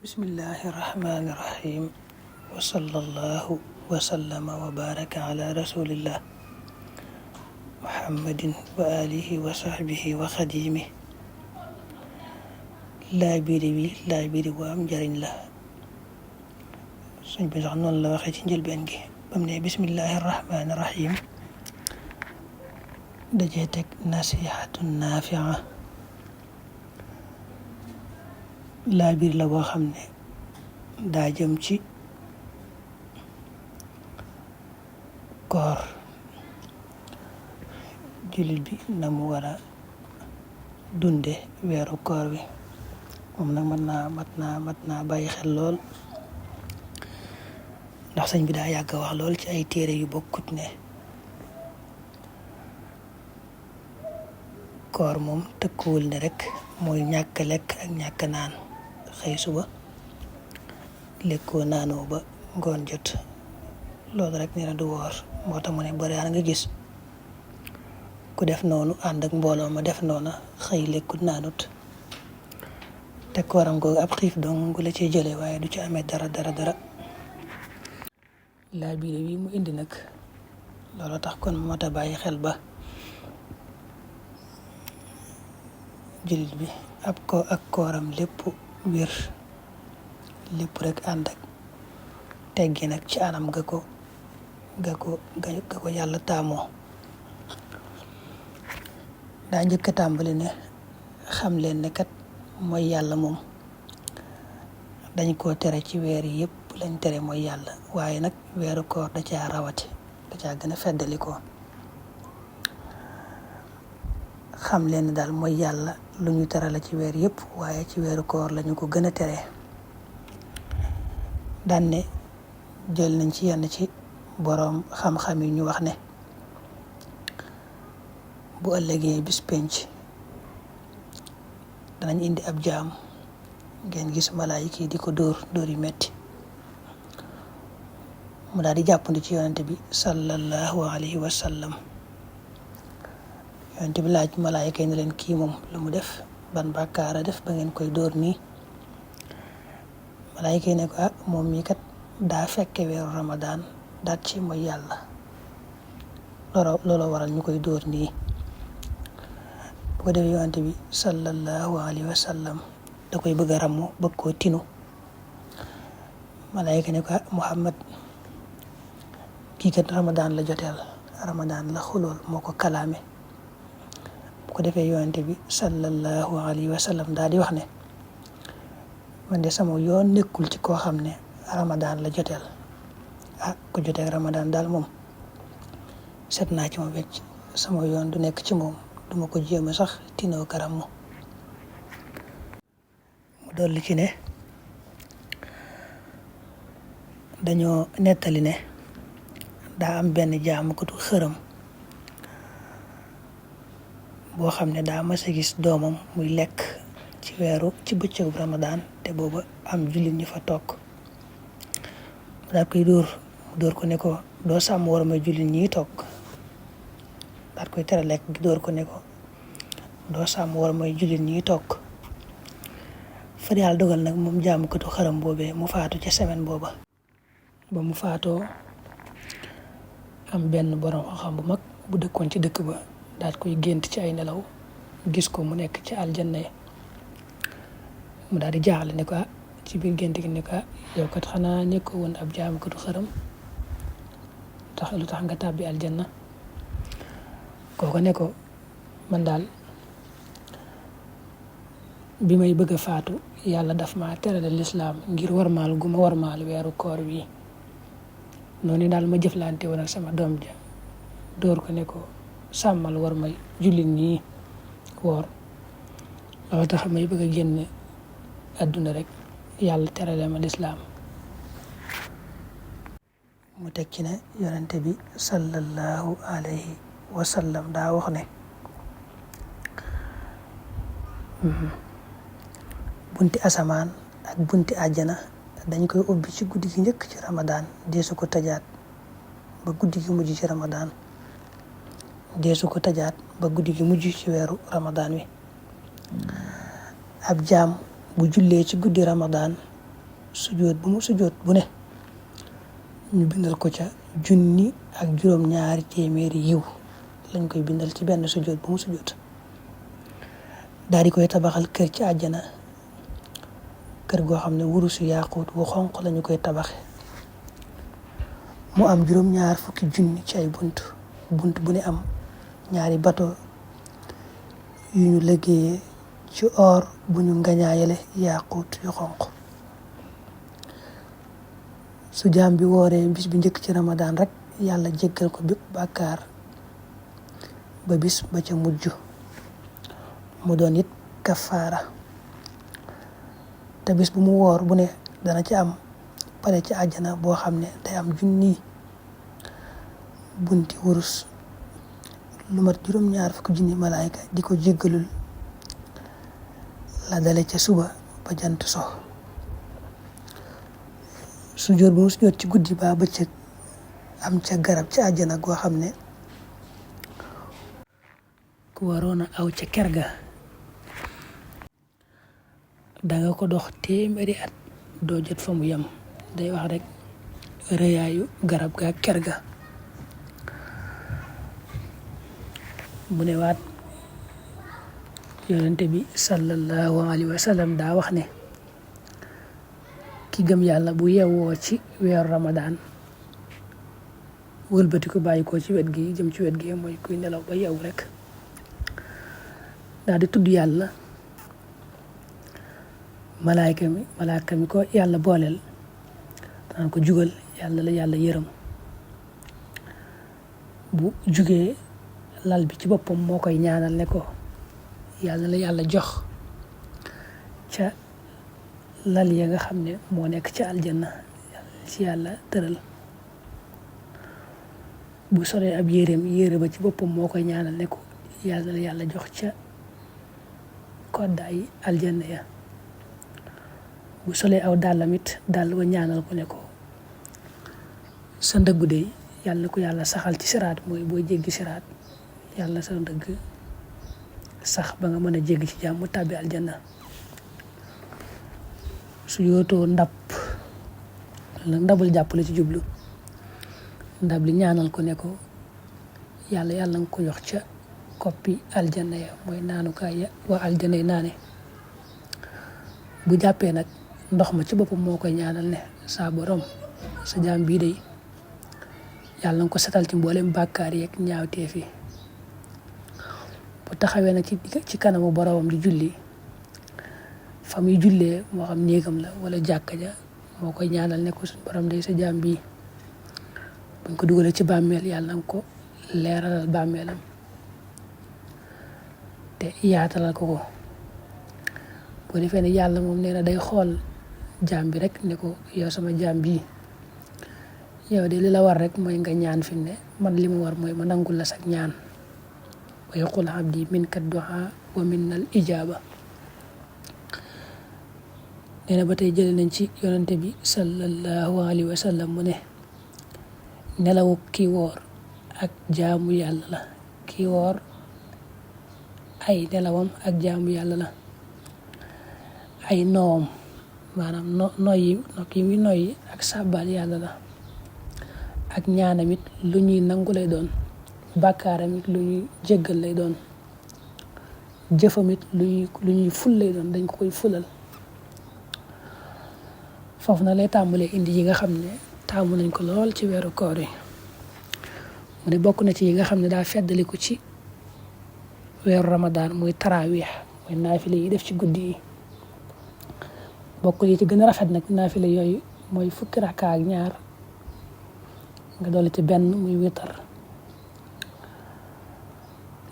bismillahi irrahmani irrahim wa sallallahu wa sallama wa baraka ala rasulillah muhammadin wa alihi wa sahbihi wa xadimi laabiri bu am njariñ la suñ bi sax noonu la waxee ci njëlbeen gi bam ne bismillahi irrahmani irrahim dajee teg nasihatun nafia laabir la boo xam ne daa jëm ci koor jullit bi na mu war a dunde weeru koor wi moom nag mat naa bàyyi xel lool ndax sëñ bi daa yàgg wax lool ci ay téere yu bokkut ne koor moom tëkkuwul ne rek mooy ñàkk lekk ak ñàkk naan xëy suba lekkoo naanoo ba ngoon jot loolu rek nee na du woor moo tax mu ne bari nga gis ku def noonu ànd ak mbooloo ma def noona xëy lekkut naanut te kooram googu ab xiif dong la ci jële waaye du ci amee dara laa biire wi mu indi nag loolu tax kon moo tax bàyyi xel ba jullit bi ak kooram lépp wér lépp rek ànd ak teggi nag ci anam ga ko yàlla taamoo daa njëkk a tàmbali ne xam leen ne kat mooy yàlla moom dañ koo tere ci weer yi yëpp lañ tere mooy yàlla waaye nag weeru koor da caa rawati da caa gën a feddali ko xam leen ne daal mooy yàlla lu ñu tere la ci weer yëpp waaye ci weeru koor lañu ko gën a tere daan ne jël nañ ci yenn ci boroom xam-xam yi ñu wax ne bu ëllëgee bis penc danañ indi ab jaam ngeen gis malaayika yi di ko dóor yu metti mu daal di jàppandi ci yonente bi sallallahu alayhi wa sallam yonente bi laaj malaayika yi ne leen kii moom lu mu def ban bàkkaar a def ba ngeen koy dóor nii malaayika yi ne ko moom mii kat daa fekke weeru ramadaan daat ci mooy yàlla looloo waral ñu koy dóor nii bu ko defee yonente bi sallallahu alayhi wa sallam da koy bëgg a ramu bëgg koo tinu malaayika ne ko Muhammad kii kat ramadaan la joteel ramadaan la xulool moo ko kalaame bu ko defee yonente bi sallallahu alayhi wa sallam daal di wax ne man de sama yoon nekkul ci koo xam ne ramadaan la joteel ku jotee ramadaan daal moom set naa ci ma wecc sama yoon du nekk ci moom duma ko jéem a sax tinoo karam mu dolli ci ne dañoo nettali ne daa am benn jaamukatu xërëm boo xam ne daa mas a gis doomam muy lekk ci bëccëgu ramadaan te booba am jullit ñu fa toog mu daal koy dóor ko ne ko doo sàmm war may jullit ñi toog daal koy tere lekk gi dóor ko ne ko doo sàmm war may jullit ñi toog fa yàlla dogal nag moom jaamukatu xërëm boobee mu faatu ca semaine booba ba mu faatoo am benn borom xam bu mag bu dëkkoon ci dëkk ba daal koy gént ci ay nelaw gis ko mu nekk ci aljanna yi mu daal di jaaxle ne ko ci biir gént gi ne ko yow kat xanaa nekkoo woon ab jaamukatu xërëm lu tax nga tàbbi aljanna kooku ne ko man daal bi may bëgg a faatu yàlla daf ma terale lislaam ngir warmaal gu ma warmaal weeru koor wi noonu daal ma jëflante woon ak sama doom ja dóor ko ne ko sàmmal war may jullit ñi woor loolu tax may bëgg a génn àdduna rek yàlla terale ma lislaam mu teg ci ne yonente bi sallallahu alayhi wa sallam daa wax ne bunti asamaan ak bunti àjjana dañ koy ubbi ci guddi gi njëkk ci ramadaan deesu ko tajaat ba guddi gi mujj ci ramadaan deesu ko tajaat ba guddi gi mujj ci weeru ramadaan wi ab jaam bu jullee ci guddi ramadaan sujjóot bu mu sujjóot bu ne ñu bindal ko ca 1,200 yiw lañ koy bindal ci benn sujjóot bu mu sujjóot. daal di koy tabaxal kër ci àjjana, kër goo xam ne wurusu yaaquut wu xonq lañu koy tabaxe. mu am 20,000 ci ay bunt bu ne am ñaari bato yu ñu liggéeyee ci or bu ñu ngañaayale yaaquut yu xonq. su jaam bi wooree bis bi njëkk ci Ramadan rek yàlla jéggal ko bépp bàkkaar ba bis ba ca mujj mu doon it kafaara. te bis bu mu woor bu ne dana ci am pale ci àjjana boo xam ne day am 1,000 bunti wurus, lu mat 20,000 malaayka di ko jéggalul la dale ca suba ba jant so. sujjóot bu mu sujjóot ci guddi ba bëccëg am ca garab ci àjjana goo xam ne ku waroon a aw ca ker ga danga ko dox téeméeri at doo jot fa mu yem. day wax rek rëyaayu garab ga ker ga. mu ne waat yonente bi sallallahu alayhi wa sallam daa wax ne ki gëm yàlla bu yewwoo ci weeru Ramadan wëlbati ko bàyyi ko ci wet gi jëm ci wet gi mooy kuy nelaw ba yeewu rek daal di tudd yàlla, malaaka mi ko yàlla booleel daan ko jugal yàlla la yàlla yërëm. bu jugee lal bi ci boppam moo koy ñaanal ne ko yàlla la yàlla jox ca lal ya nga xam ne moo nekk ca aljanna ci yàlla tëral. bu solee ab yére ba ci boppam moo koy ñaanal ne ko yàlla la yàlla jox ca koddaay aljanna ya. bu solee aw dàllamit dàll wa ñaanal ko ne ko sa ndëggu de yàlla ko yàlla saxal ci siraat, mooy booy jéggi siraat yàlla sa ndëgg sax ba nga mën a jéggi ci jàmm mu tàbbi aljanna. su yootoo ndabul jàpp la ci jublu, ndab li ñaanal ko ne ko yàlla nga ko jox ca koppi aljanna ya, mooy naanukaay ya waa aljanna yi naane. bu jàppee nag ndox ma ci boppam moo koy ñaanal ne saa borom sa jaam bii day yàlla nga ko setal ci mboolem bàkkaar yeeg ñaawteef yi. bu taxawee nag ci kanamu boromam di julli, fa muy jullee moo xam néegam la wala jàkka ja, moo koy ñaanal ne ko suñu borom day sa jaam bii buñ ko dugalee ci bàmmeel yàlla nga ko leeralal bàmmeelam te yaatalal ko. bu defee ne yàlla moom nee na day xool jaam bi rek ne ko yow sama jaam bii yow de li la war rek mooy nga ñaan fi ne man li mu war mooy ma nangul la sak ñaan. wa yaqul abdi minka du'a wa minnal ijaaba. nee na ba tey jële nañ ci yonante bi sallallahu alayhi wa sallam mu ne nelawu kii woor ak jaamu yàlla la. kii woor ay nelawam ak jaamu yàlla la. ay noom maanaam noyyi muy noyyi ak sàbbaal yàlla la. ak ñaanamit lu ñuy nangu lay doon, bàkkaaramit lu ñuy jéggal lay doon, jëfamit lu ñuy ful lay doon, dañ ko koy fulal. foofu na lay tàmbalee indi yi nga xam ne taamu nañ ko lool ci weeru koor yi. mu ne bokk na ci yi nga xam ne daa feddaliku ci weeru Ramadan muy taraawix, mooy naafile yi def ci guddi yi. bokk yi ci gën a rafet nag naafile yooyu mooy 10 rakka ak ñaar nga dolli ci benn muy witar.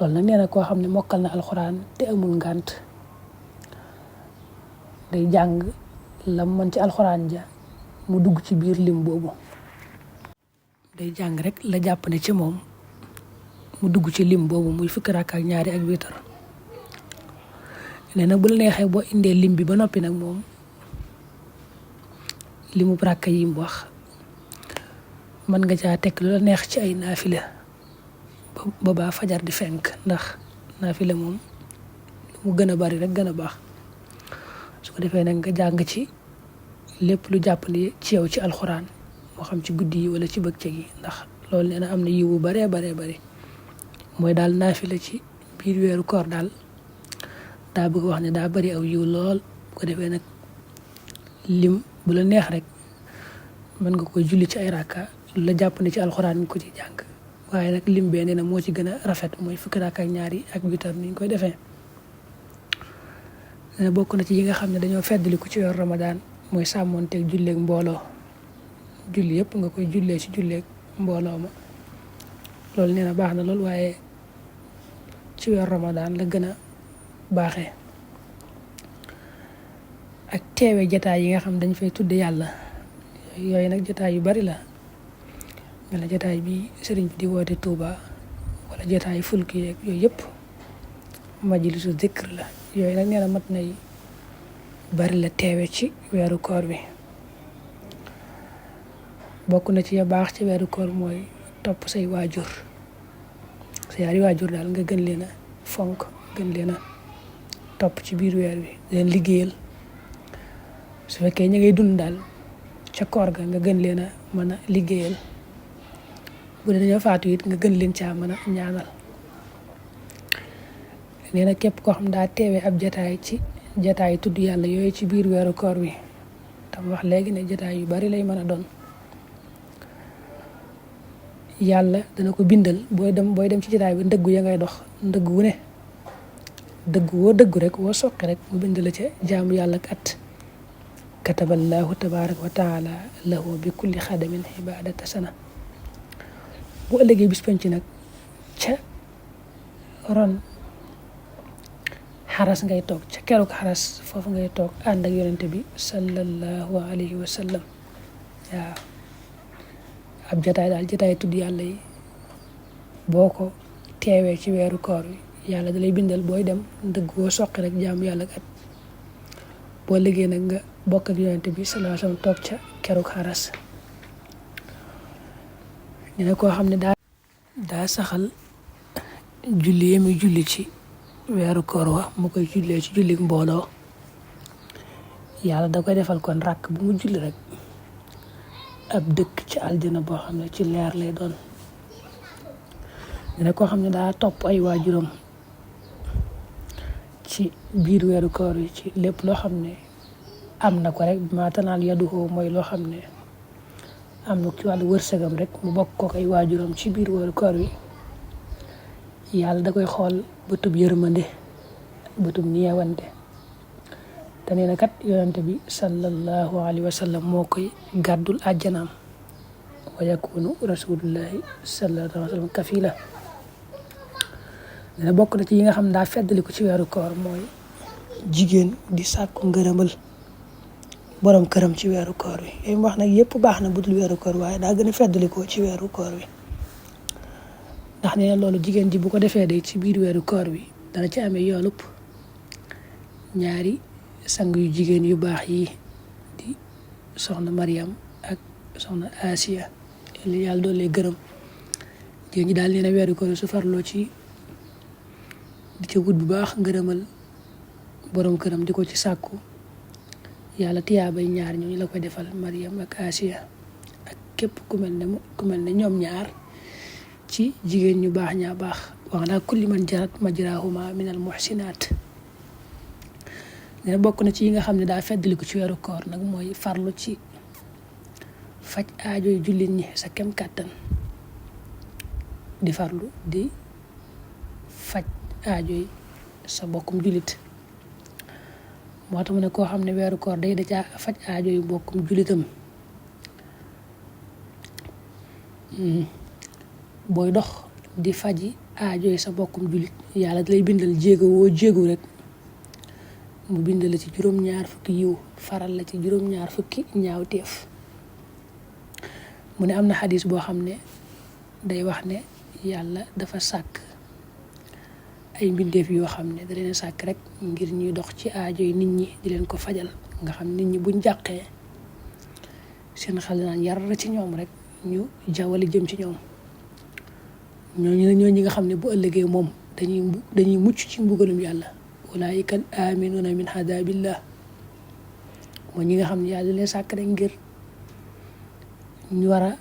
loolu nag nee na koo xam ne mokkal na alxuraan te amul ngànt day jàng la mën ci alxuraan ja mu dugg ci biir lim boobu. day jàng rek la jàpp ne ci moom mu dugg ci lim boobu muy 10 rakka ak ñaari ak witar. nee na bu la neexee boo indee lim bi ba noppi nag moom limu rakka yi mu wax mën nga caa teg lu la neex ci ay naafila ba baa fajar di fenk, ndax naafila moom lu mu gën a bari rek gën a baax. su ko defee nag nga jàng ci lépp lu jàppandi ci yow ci alxuraan moo xam ci guddi yi wala ci bëccëg yi, ndax loolu nee na am na yiw bu baree bari mooy daal naafila ci biir weeru koor daal daa bëgg wax ne daa bari aw yiw lool. bu ko defee nag lim bu la neex rek mën nga koy julli ci ay rakka lu la jàppandi ci alxuraan ko ci jàng, waaye nag lim bee nee na moo ci gën a rafet mooy fukki rakka ak ñaar yi ak witar ni ñu koy defee. bokk na ci yi nga xam ne dañoo feddaliku ci weeru Ramadan mooy sàmmoonteeg julleeg mbooloo. julli yëpp nga koy jullee ci julleeg mbooloo ma, loolu nee na baax na lool, waaye ci weeru Ramadan la gën a baaxee. ak teewe jataay yi nga xam dañ fay tudde yàlla, yooyu nag jataay yu bari la, mel na jataay bi sëriñ bi di woote Touba wala jataay fulki yeeg yooyu yëpp majlisu zikr la. yooyu nag nee na mat nay bari la teewe ci weeru koor bi. bokk na ci ya baax ci weeru koor mooy topp say waajur, sa yaari waajur daal nga gën leen a fonk, gën leen a topp ci biir weer bi, leen liggéeyal. su fekkee ñu ngay dund daal ca koor ga nga gën leen a mën a liggéeyal, bu dee dañoo faatu it nga gën leen caa mën a ñaanal. nee na képp koo xam daa teewee ab jataay ci jataay tudd yàlla yooyu ci biir weeru koor wi, tam wax léegi ne jataay yu bari lay mën a doon, yàlla dana ko bindal booy dem ci jataay bi ndëggu ya ngay dox, ndëggu wu ne dëggu woo dëggu rek woo soqi rek mu bind la ca jaamu yàlla ak at. kataballahu tabaraka wa taala lahu bi kulli xadamin ibadata sana. bu ëllëgee bis penc nag ca ron xaras ngay toog, ca keruk xaras foofu ngay toog ànd ak yonente bi sallallahu alayhi wa sallam. waaw ab jataay daal jataay tudd yàlla yi boo ko teewee ci weeru koor wi, yàlla da lay bindal booy dem ndëgg woo soqi rek jaamu yàlla ak at. boo liggéey nag nga bokk ak yonente bi sallallahu alayhi wa sallam toog ca keruk xaras. ñu ne koo xam ne daa saxal julli yi muy julli ci weeru koor wa mu koy jullee ci julli mbooloo, yàlla da koy defal kon rakk bu mu julli rek ab dëkk ci aljana boo xam ne ci leer lay doon. ñu ne koo xam ne daa topp ay waajuram ci biir weeru koor yi ci lépp loo xam ne am na ko rek maatanaal yaduhoo mooy loo xam ne am na ci wàllu wërsëgam rek mu bokk ko ay waajuram ci biir weeru koor wi, yàlla da koy xool bëtub yërmande, bëtub ñeewante. te nee na kat yonente bi sallallahu alayhi wa sallam moo koy gàddul àjjanaam, wa yakunu rasulullahi sallallahu alayhi wa sallam kafila. nee na bokk na ci yi nga xam daa feddali ko ci weeru koor mooy jigéen di sàkku ngërëmal borom këram ci weeru koor wi. yooyu mu wax nag yëpp baax na budul weeru koor waaye daa gën a feddali ko ci weeru koor wi, ndax nee na loolu jigéen ji bu ko defee day ci biir weeru koor wi dana ci amee yoolub ñaari sang yu jigéen yu baax yi di soxna Mariam ak soxna Asiya, li yàlla doon lay gërëm. jigéen ñi daal nee na weeru koor su farloo ci di ci wut bu baax ngërëmal borom këram di ko ci sàkku, yàlla tiyaabay ñaar ñooñu la koy defal, Mariam ak Asiya ak képp ku mel ne ñoom ñaar ci jigéen ñu baax ñaa baax. wax naa kulli man jarat majrahuma min al muhsinaat. ne bokk na ci yi nga xam ne daa feddali ko ci weeru koor nag mooy farlu ci faj aajoy jullit ñi sa kem kàttan, di farlu di faj aajoy sa bokkum jullit. moo tax mu ne koo xam ne weeru koor day da caa faj aajoy bokkum jullitam, booy dox di faji aajoy sa bokkum jullit, yàlla da lay bindal jéego woo jéego rek mu bindal la ci juróom-ñaar fukki yiw, faral la ci juróom-ñaar fukki ñaawteef. mu ne am na xadis boo xam ne day wax ne yàlla dafa sàkk ay mbindeef yoo xam ne da leen sàkk rek ngir ñuy dox ci aajoy nit ñi di leen ko fajal, nga xam nit ñi buñ jàqee seen xel naan yar ci ñoom rek ñu jawali jëm ci ñoom. ñooñu nga xam ne bu ëllëgee moom dañuy mucc ci mbugalum yàlla, ulaa'ika al-aaminuuna min adaabillah. mooy ñi nga xam ne yàlla leen sàkk rek ngir ñu war a